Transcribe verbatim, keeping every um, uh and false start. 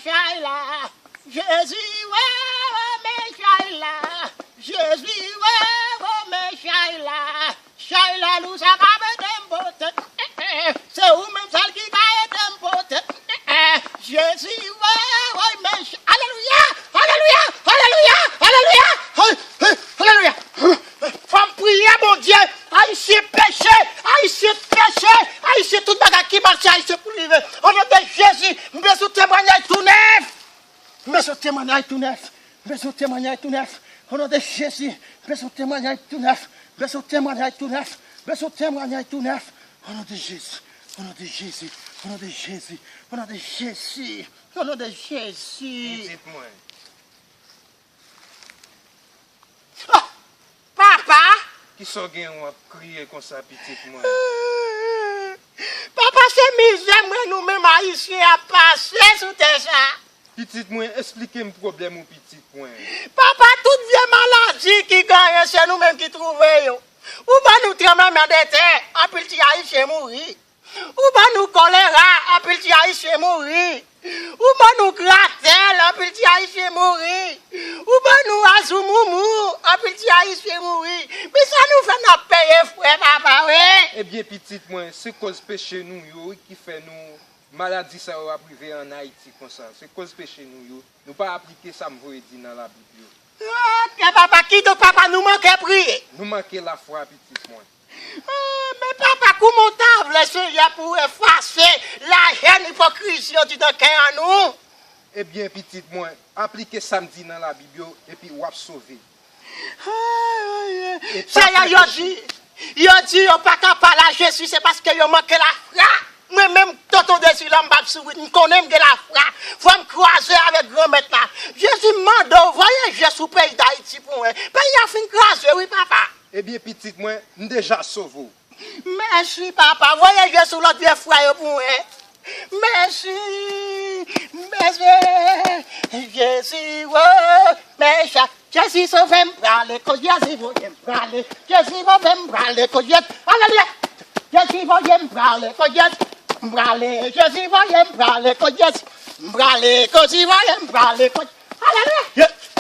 Chay la, Jezi wè, wè men chay la. Jezi wè, wè men chay la. Chay la, nou sa ka mete m pote. Se ou menm sèl ki ka ede m pote. Jezi wè, wè men chay. Alelouya, alelouya, alelouya, alelouya. Hey, hey, alelouya. Fò m priye, Bondye. Ayisyen peche, Ayisyen peche, Ayisyen tout bagay ki mal se Ayisyen pou rive. O non de Jezi, m bezwen temwanyaj tou nèf. M bezwen temwanyaj tou nèf. M bezwen temwanyaj tou nèf. O non de Jezi, m bezwen temwanyaj tou nèf. M bezwen temwanyaj tou nèf. M bezwen temwanyaj tou nèf. O non de Jezi. O non de Jezi. O non de Jezi. O non de Jezi. O non de Jezi. Pitit mwen. Oh! Papa! Kisa w gen w ap kriye konsa, pitit mwen? Papa, se mizè mwen nou menm Ayisyen ap pase sou tè sa. Pitit mwen, esplike m pwoblèm ou, pitit mwen. Papa, tout vye maladi ki genyen, se nou menm ki twouve yo. Ou ban nou tranblemanntè, anpil ti Ayisyen mouri. Ou ban nou kolera, anpil ti Ayisyen mouri. Ou ban nou gratèl, anpil ti Ayisyen mouri. Ou ban nou azoumoumou, anpil ti Ayisyen mouri. Men sa nou fè n ap peye frè papa, wi. Ebyen, pitit mwen, se koz peche nou yo, wi, ki fè nou maladi sa yo ap rive ann Ayiti konsa. Se koz peche nou yo. Nou pa aplike sa m voye di nan Labib yo. Ok, papa, kidonk, papa, nou manke priye. Nou manke lafwa, pitit mwen. Ah, men papa, kouman w ta vle, Senyè, pou w efase lajèn, ipokrizi yo di nan kè an nou? Ebyen, pitit mwen, aplike sa m di nan Labib yo, epi w ap sove. Ay, ay, ay. Senyè, yo di, yo di yo pa ka pale a Jezi, se paske yo manke lafwa. Mwen menm, tonton Dezi la, m p ap souri, m konnen m gen lafwa. Fò m kwaze avèk Granmèt la. Jezi, m mande w, voye je sou peyi Dayiti pou mwen. Peyi a fin kraze, wi, papa. Ebyen, pitit mwen, m deja sove w. Mèsi, papa. Voye je sou lòt vye frè yo pou mwen. Mèsi. Mèsi. Jezi, wo, mèsi. Jezi, sove m, prale, koz Jezi voye m prale. Jezi, voye m prale, koz Jezi. Alelouya. Jezi, voye m prale, koz Jezi. M prale, Jezi, voye m prale, koz Jezi. M prale, koz Jezi, voye m prale, koz Jezi. Alelouya.